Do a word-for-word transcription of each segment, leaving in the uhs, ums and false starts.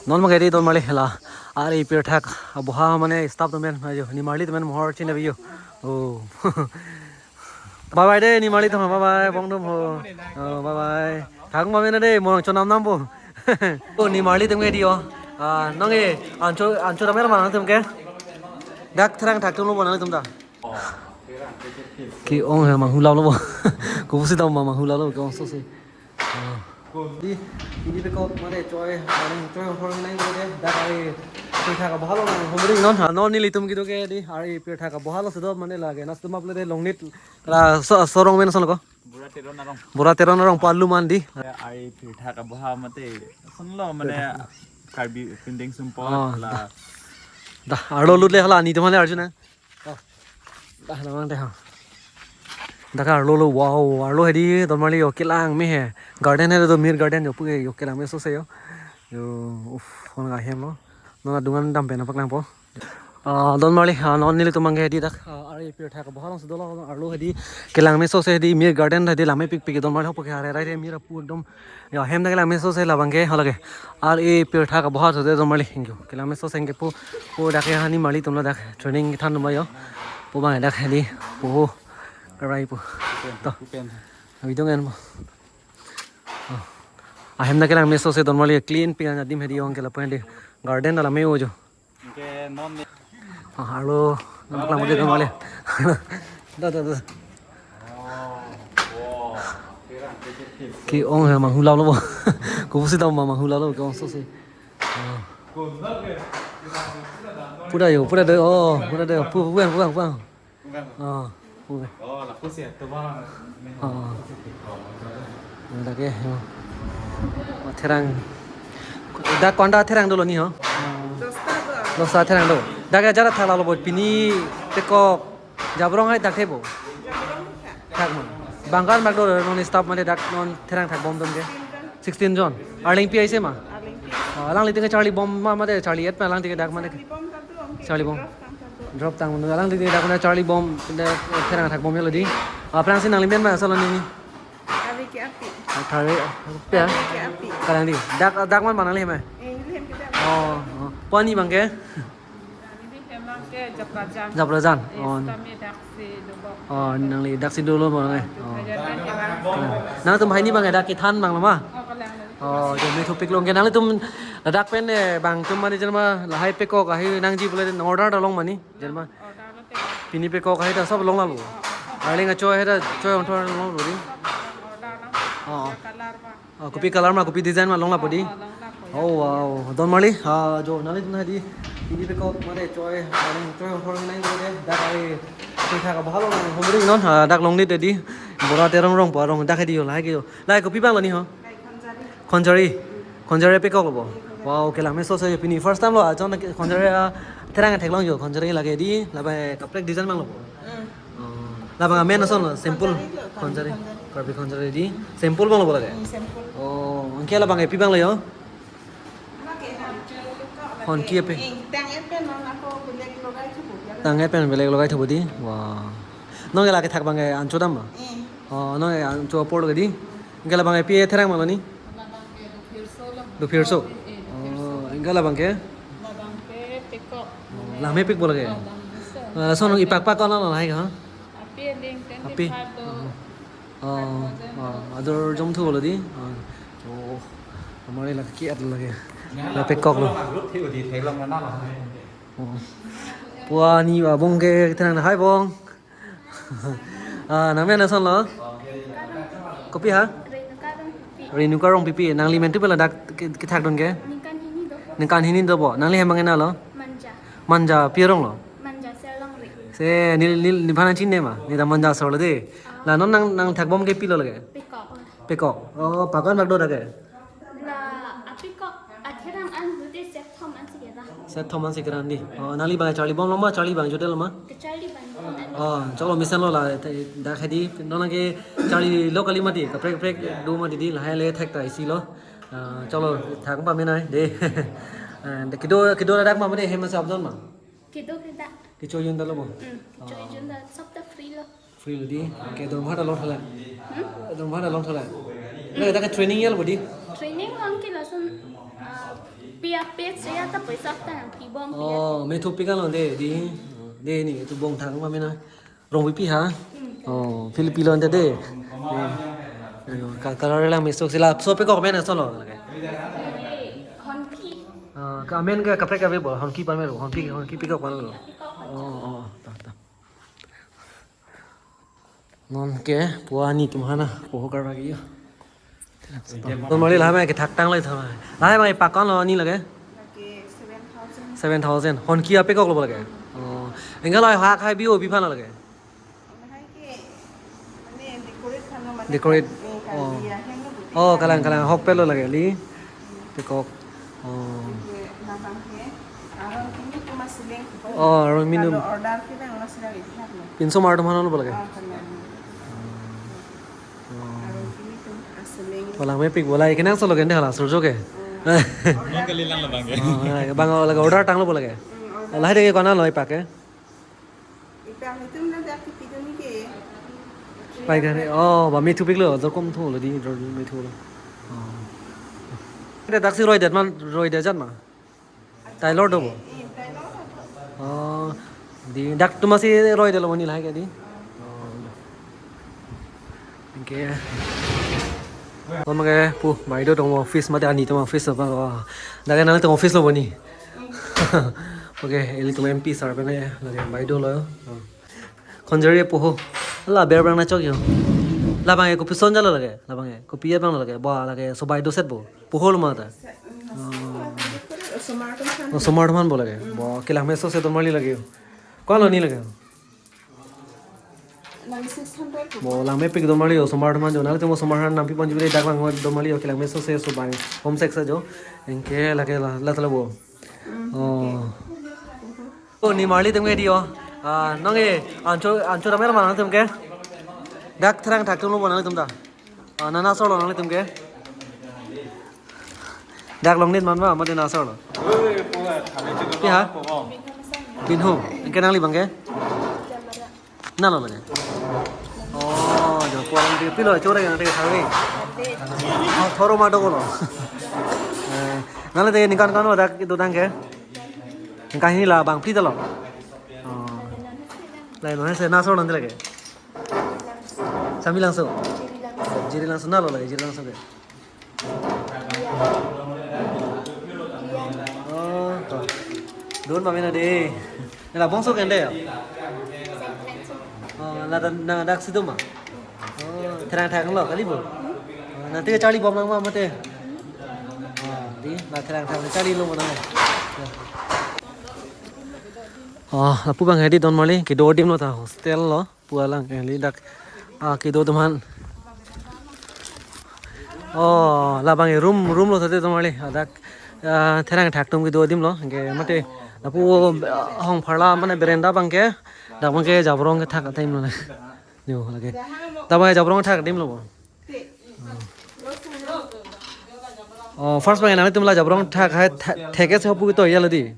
Non mangedi don marli hela. Ari pirthak aboha mane staff temen ajo, nimarli temen mohor chin abi yo. Oh. Bye bye de nimarli temen, bye bye, bong dum ho. Oh, bye bye. Thang ba mena de, morang chonam nam bo. Oh, nimarli temen di yo. Ah, nonke ancho ancho dam er ma nangtum ke. Dak therang thak tum lo bo nangtum ta. Ke-ong he manghu lalo bo. Kopusi dam ma manghu lalo ke-ong sose. Ah. Di, ini pekok mane choi, paling choi horong nang de, dak ari pirthak aboha lo nang humring non, ha, non nelitum kedo ke di, ari pirthak aboha lo sedo mane lake, nas tum aple de Longnit, la so, sorong men son ko? Bura Teron arong. Bura Teron arong palu man di. Ya, ari pirthak aboha mate, son lo mane Karbi pindeng sumpot. Ah, la. Dah, arlo lut le hala ni tum hale arjuna. Oh. Dah, namang deh, ha. Dak arlo lo, wow, arlo hedi, don marli yo kelang me he. Garden he do, mir garden yo, puke yo kelang me sose yo. Yo, uff, hon ga hem lo. Non adungan dam pen apak lang po. Ah, don marli, ah, non nelitum mangke hedi dak, ah, ari pirthak aboha along si dolo, arlo hedi, kelang me sose hedi, mir garden hedi, lamepik pik don marli ho puke hare rai de, mir apu ekdom Ya, hem dak kelang me sose labang ke, halake. Ari pirthak aboha sose don marli hingyo. Kelang me sose hingke pu, pu dak ke hani marli tum lo dak training than tum yo. Pu bang dak hedi, pu, karai pu. To. Video ngen pu. Oh. Ahem dak kelang me sose don marli clean pik adim hedi ong ke lapu hedi. Garden dala me ojo. Oke, non ni. Ah, halo, nampak lama dia kembali. Dah, dah, dah. Ke-ong he manghu lalo bo. Kopusi dam ma manghu lalo ke-ong sose. Ah. Pura yo, pura de, oh, pura de, pu, pu, pu, pu. Vâng. Ah, pu. Oh, lapusi ya, to vâng. Ah. Dak ke, oh. Oh, therang. Dak konda therang dolo ni ho? Dosta do. Dosta therang do. Dak ke jara thala lo bo pini pekok jabrong hai dak thebo. Jabrong thak. Thak ma. Bang kar mak do non staff mane dak non therang thak bom dom ke. Sixteen jon. Arleng pi aise ma? Arleng pi. Ah, alanglitum ke charli bom ma mate charli et ma alanglitum ke dak mane. Charli bom ta do, oke. Charli bom. Drop tang ta do. Drop tang manu alanglitum ke dak mane charli bom, de, therang thak bom ya lo di. Aphrangsi nangli men ma asal ni. Avi ke api. Athare, pe ya? Avi ke api. Kalang di. Dak, dak man mana lima? Eh, ini hem kita. Oh, oh. Pani bang ke? Ini hem ke Japrajan. Japrajan. Eh, oh. Kami daksi dubok. Oh, nangli daksi dolo bang eh. Oh. Japrajan kan hilang. Nangtum hai ni bang eh dak kethan bang lama? Oh, kalang. Oh, jadi topik long ke nanglitum ladak pen eh bang tum mani jelma lahai pekok ahi nangji pule order dalong mani jelma. Order lo te. Pini pekok ahi ta sob long lalo. Arleng achoi ahi ta choi ong thor long lo di. Order na. Oh. Ya color ma. Oh, kopi color ma, kopi design ma long lapo di. Oh, long lapo ya. Oh, wow. Don marli, ah, jo, nanglitum hedi. Pini pekok mane choi, arleng choi ong thor nang de. Dak ari, pirthak aboha lo nang humring non, ah, dak Longnit di. Bura Terong rong po arong dak hedi yo, lahai ke yo. Lahai kopi bang lo ni ho? Khonjari. Khonjari pekok lo bo. Wow, kelang me sose pini first time lo ajon khonjari, ah, therang theklong yo khonjari lake di, labai kaprek design bang lo bo. Hmm. Oh, labang amen ason lo, simple. Khonjari lo, khonjari. Khonjari. Karbi khonjari di, simple bang lo bo lake. Hmm, simple. Oh, anke labang ke pi bang lo yo? Hon ki ape? Eh, tang et pen non ako belek logai thubo. Tang et pen belek logai thubo di. Wah. Nonke lake thak bang ke ancho dam ma? Eh. Oh, nonke ancho apor lake di. Anke labang ke pi therang ma lo ni? Labang ke dophirso lo. Dophirso? Eh, dophirso. Oh, anke labang ke? Labang ke pekok. Oh, lamepik bo lake? Oh, lamepik. Ah, lason ipak pak kono lo hai ha? Api ding ten Api? Five do. Oh. Oh, oh, ador jom thu lo di. Oh. Oh, amari lake ki at lake. La pekok lo. Oh. Pu ani abong ke therang hai bong. Ah, nangmen ason lo? Kopi ha? Renuka Rongpipi. Renuka Rongpipi. Nangli men tu pela dak ke, kethak dun ke? Ningkan hini do. Ningkan hini do bo. Nangli hem bang ke na lo? Manja. Manja pi arong lo? Manja Serlongri. Se neli, neli, neli bana chin ne ma. Neli ta Manja Sor lo de. La non nang, nang thak bom ke pi lo lake? Pekok. Pekok. Oh, pakon bak do dak ke? La, apekok, atherang an rute set thom an si kera. Set thom an si kera di. Oh, nangli bang charli bom lo ma, charli bang jodel lo ma? Ke charli bang jodel. Oh, cholo mesen lo la, te, dak hedi, non ke charli lo kali mati, kaprek kaprek do mati di, lahai le thek ta isi lo. Ah, cholo, thak pa menai, de. Ah, de kedo, kedo dak ma, mane hem sa abdon ma? Kedo ke dak. Kecho yun dalo bo? Hmm, kecho yun da, sab ta free lo. Free lo di. Ke dorma ta long thala. Hmm? Dorma ta long thala. Hmm. Dak ke training ya lo bo di. Training long ke lason, ah, Pia page ya ta paisa ta nangpibom pia. Oh, me thu pi kalo de, di. Oh, de ni, thu bong thang ma me na. Rong pi pi ha? Hmm. Oh, Philippine lo de de. Ayo, ka color lang me sok sila, so pekok me na so lo lake. Honki. Ah, ka men ka kaprek ka be bo, honki pa me lo, honki, honki pekok pa lo. Pekok pa. Oh, oh, ta, ta. Non ke, pu ani atum hana, poho karbagi yo. Don Marli lahai ma kethak tanglo tha ma. Lahai ma pakon lo ani lake? Lake seven thousand. Seven thousand. Honki apekok lo lake? Oh. Enggak lo hak hai bi o bi aphan lo lake? Lahai ke, mane decorate aphan lo mane. Decorate. Ka-, eh, oh. Kali aheng lo buti. Oh, kalang, kalang. Hok pelo lake li. Pekok. Oh. Labang ke, aron kimi kuma seleng ko. Oh, aron minum. Kalau order kita nggak seleng itu kan. Pinso mar atum hana lo lake? Oh, kali. Oh. Aron kimi tum aseleng. Walang mepik bolai kenang solo kende hala surjo ke. Oh. Nang kali lang labang ke. Oh, ya, bang lake order tanglo lake. Hmm, order. Lahai de ke kona lo ipak ke? Ipak itum na dak kipi dun ke. Pai gari. Oh, ba me thupik lo, jor kom thu lo di, jor me thu lo. Oh. Dak si roi det man, roi det jat ma. Tailor do bo. Eh, tailor do. Oh. Di dak atum si roi det lo ni lahai ke di. Oh. Anke. Ko mage pu, baideo atum office mate ani atum office apa. Oh. Dak nangtum office lo bo ni. Okay, ilitum M P sir pen lake baideo lo. Oh. Khonjari poho. La ber brang na chok yo. Labang e kopi son jalo lake. Labang e kopi abang lo lake. Ba lake sobai do set bo. Poho lo mata. Oh. Osomar atum aphan. Osomar atum aphan bo lake. Bo kelang meso se Don Marli lake yo. Ko lo ni lake. Lang six hundred. Bo lang mepik Don Marli osomar atum aphan jo. Nangtum osomar aphan nangpiponji dak lang Don Marli yo kelang meso se sobai. Home sex jo. Anke lake la, la tala bo. Oh. Oh, ni Marli atum ke di yo. Ah, nonke, ancho, ancho ramer ma nangtum ke. Dak therangthak atum lo bo nangtum ta. Ah, nana so lo nangtum ke. Dak long nit man ma, mate na so lo. Pi ha? Binhu, anke nangli abang ke. Na lo lake. Oh, jo pulang di pilo chore yang tega sawi. Oh, thoro ma do lo. Eh, nangli de ningkan kan lo dak itu dang ke. Ningkan hini la bang pli ta lo. Oh. Lai lo se na so lo lake. Sami langso. Jiri langso na lo lake, jiri langso ke. Oh, to. Don pamena de. Nela bongso kende ya? Oh, la dan na dak situ ma. Oh, therangthak lo kali bo. Oh, nanti charli bom lang ma mate. Oh, di, la therangthak charli lo mo na. Oh, lapu abang hedi Don Marli, kedo adim lo ta hostel lo. Pu alang ke li dak, ah, kedo atum aphan. Oh, labang e room, room lo tade Don Marli. Ah, dak, ah, therangthak atum kedo adim lo. Anke mate lapu, ah, hong pharla mane veranda abang ke. Dak abang ke jabrong kethak adim lo. Yo, lake. Dak abang ke jabrong thak adim lo bo. Oh, first abang nangtum la jabrong thak hai thak, thek ke se hopu to ya lo di.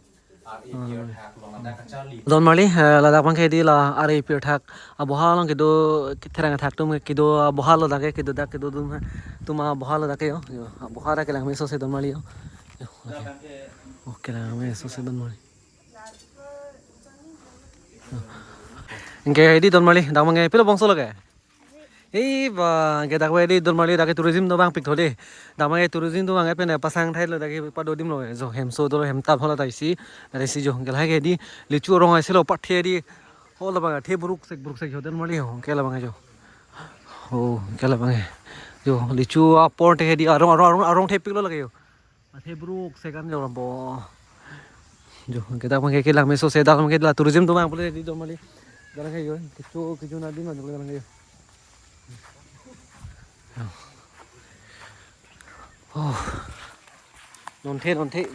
Don Marli, eh, ladak abang ke di la ari pirthak aboha along kedo therangthak atum kedo aboha lo dak ke kedo dak kedo atum atum aboha lo dak ke yo. Yo, aboha dak kelang meso se Don Marli yo. Yo, lake. Oh, kelang meso se Don Marli. Anke di Don Marli, dak abang ke pilo bongso lo ke? Ei ba, ke dak we di Don Marli dak ke tourism do abang pik thode. Dak abang ke tourism do abang ke pen pasang thai lo dak ke pado adim lo jo hem so do hem ta phola ta isi. Dak isi jo ke lahai ke di lichu arong isi lo pathe di. Ho labang the bruk sek bruk sek jo Don Marli ho ke labang jo. Ho ke labang jo lichu apor the di arong arong arong arong the pik lo lake jo. Athe bruk sekan jo bo. Jo, ke dak abang ke kelang meso se dak abang ke la tourism do abang pule di Don Marli. Dak ke jo, kecho kecho na di ma jo dak ke jo. Oh. Non the, non the.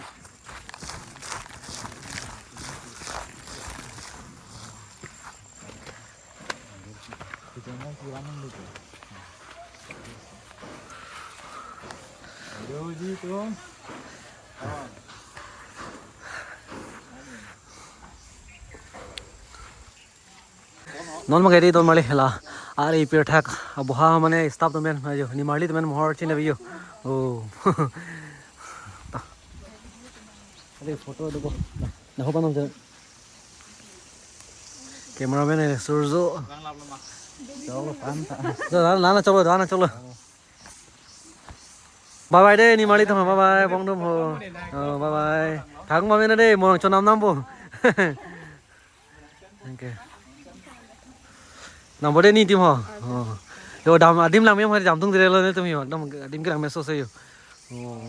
Non abang ke di Don Marli la. Ari pirthak aboha mane staff atum pen ajo. Ni Marli atum pen mohor chin abi jo. Oh. Ta. Photo do ko. Nah, hopa nam je. Cameraman eh, Surjo. Cholo, pan, pan. Do, nana, nana, cholo, nana, cholo. Bye bye de, nimarli thom, bye bye, bong dum ho. Oh, bye bye. Thang ba mena de, mo chonam nam bo. Okay. Nam bo de ni tim ho. Oh. Yo, dam, adim lang mem hari dam tung dire lo ne tum yo. Dam adim kerang meso se yo. Oh.